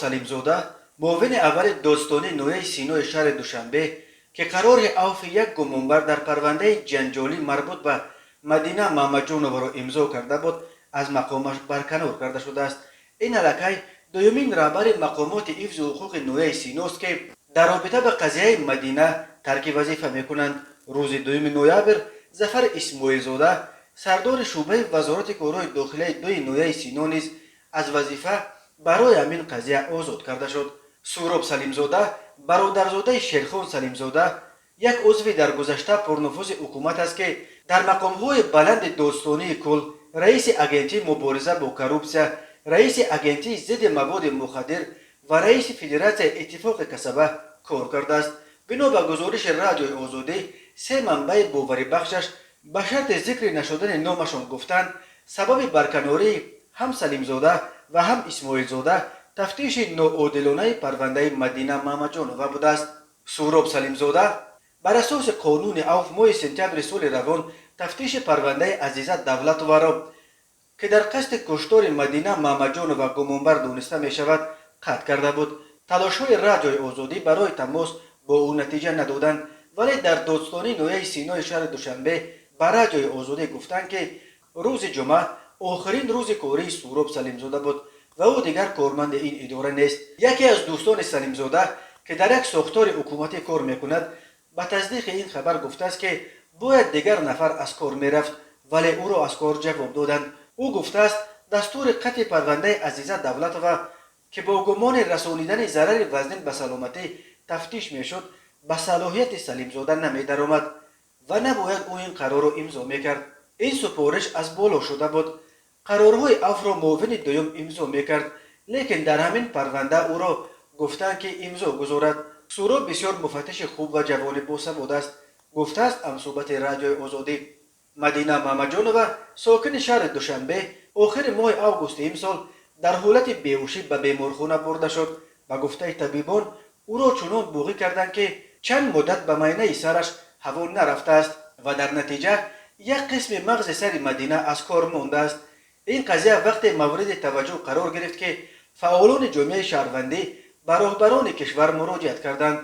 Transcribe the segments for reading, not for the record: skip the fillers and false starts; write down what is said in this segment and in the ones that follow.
Салимзода, муовини аввали додстонии ноҳияи Синои шаҳри Душанбе, ки қарори авфи як гумонбар дар парвандаи ҷанҷолӣ марбут ба Мадина Мамаҷоноваро имзо карда буд, аз мақомаш барканор карда шудааст. Ин аллакай дуюмин раҳбари мақомоти ҳифзи ҳуқуқи ноҳияи Синост, ки дар робита ба қазияи Мадина тарки вазифа мекунанд. Рӯзи 2 ноябр Зафар Исмоилзода, сардори шӯъбаи Вазорати корҳои дохилаи дуи ноҳияи Сино низ аз вазифа барои ҳамин қазия озод карда шуд. Суҳроб Салимзода бародарзодаи Шерхон Салимзода, як узви дар гузашта пурнуфузи ҳукумат аст, ки дар мақомҳои баланди додстонии кул, раиси Агентии мубориза бо коррупсия, раиси Агентии зидди маводи мухаддир ва раиси Федератсияи иттифоқи касаба кор кардааст. Бино ба гузориши Радиои Озодӣ, се манбаи боварибахшаш ба шарти зикри нашудани номашон гуфтанд, сабаби барканории ҳам Салимзода ва ҳам Исмоилзода тафтиши ноодилонаи парвандаи Мадина Мамаҷонова будааст. Суҳроб Салимзода бар асоси қонуни авф моҳи сентябри соли равон тафтиши парвандаи Азиза Давлатоваро, ки дар қасди куштори Мадина Мамаҷонова гумонбар дониста мешавад, қатъ карда буд. Талошҳои Радиои Озодӣ барои тамос бо ӯ натиҷа надоданд, вале дар додстонии ноҳияи Синои шаҳри Душанбе ба Радиои Озодӣ гуфтанд, ки рӯзи ҷумъа охирин рӯзи кории Суҳроб Салимзода буд ва ӯ дигар корманди ин идора нест. Яке аз дӯстони Салимзода, ки дар як сохтори ҳукуматӣ кор мекунад, ба тасдиқи ин хабар гуфтааст, ки бояд дигар нафар аз кор мерафт, вале ӯро аз кор ҷавоб доданд. Ӯ гуфтааст, дастури қатъи парвандаи Азиза Давлатова, ки бо гумони расонидани зарари вазнин ба саломатӣ тафтиш мешуд, ба салоҳияти Салимзода намедаромад ва набояд ӯ ин қарорро имзо мекард. Ин супориш аз боло шуда буд. Қарорҳои авфро муовини дуюм имзо мекард, лекин дар ҳамин парванда ӯро гуфтанд, ки имзо гузорад. Суҳроб бисёр муфаттиши хуб ва ҷавони босавод аст, гуфтааст ҳамсӯҳбати Радиои Озодӣ. Мадина Мамаҷонова, сокини шаҳри Душанбе, охири моҳи августи имсол дар ҳолати беҳушӣ ба беморхона бурда шуд. Ба гуфтаи табибон, ӯро чунон буғӣ карданд, ки чанд муддат ба майнаи сараш ҳаво нарафтааст ва дар натиҷа як қисми мағзи сари Мадина аз кор мондааст. Ин қазия вақте мавриди таваҷҷӯҳ қарор гирифт, ки фаъолони ҷомеаи шаҳрвандӣ ба роҳбарони кишвар муроҷиат карданд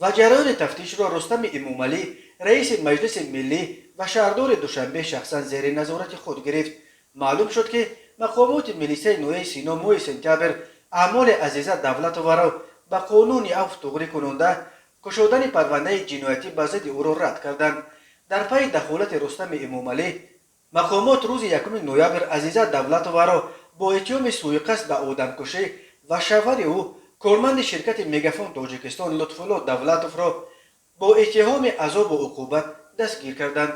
ва ҷараёни тафтишро Рустами Эмомалӣ, раиси Маҷлиси Миллӣ ва шаҳрдори Душанбе, шахсан зери назорати худ гирифт. Маълум шуд, ки мақомоти милисаи ноҳияи Сино моҳи сентябр аъмоли Азиза Давлатоваро ба қонуни авф туғрӣ кунонда, кушодани парвандаи ҷиноятӣ ба зидди ӯро рад карданд. Дар пайи дахолати Рустами Эмомалӣ мақомот рӯзи 1 ноябр Азиза Давлатоваро бо иттиҳоми сӯиқасд ба одамкушӣ ва шавҳари ӯ, корманди ширкати Мегафон Тоҷикистон Лутфулло Давлатовро бо иттиҳоми азобу уқубат дастгир карданд.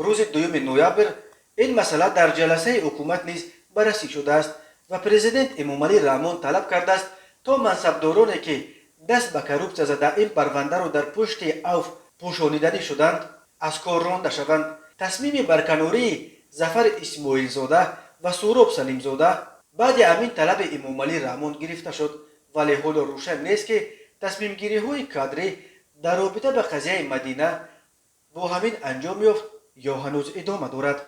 Рӯзи 2 ноябр ин масъала дар ҷаласаи ҳукумат низ баррасӣ шудааст ва президент Эмомалӣ Раҳмон талаб кардааст, то мансабдороне, ки даст ба коррупсия зада, ин парвандаро дар пушти авф пӯшониданӣ шуданд, аз кор ронда шаванд. Тасмими барканории Зафар Исмоилзода ва Суҳроб Салимзода баъди ҳамин талаби Эмомалӣ Раҳмон гирифта шуд, вале ҳоло рӯшан нест, ки тасмимгириҳои кадрӣ дар робита ба қазияи Мадина бо ҳамин анҷом ёфт ё ҳанӯз идома дорад.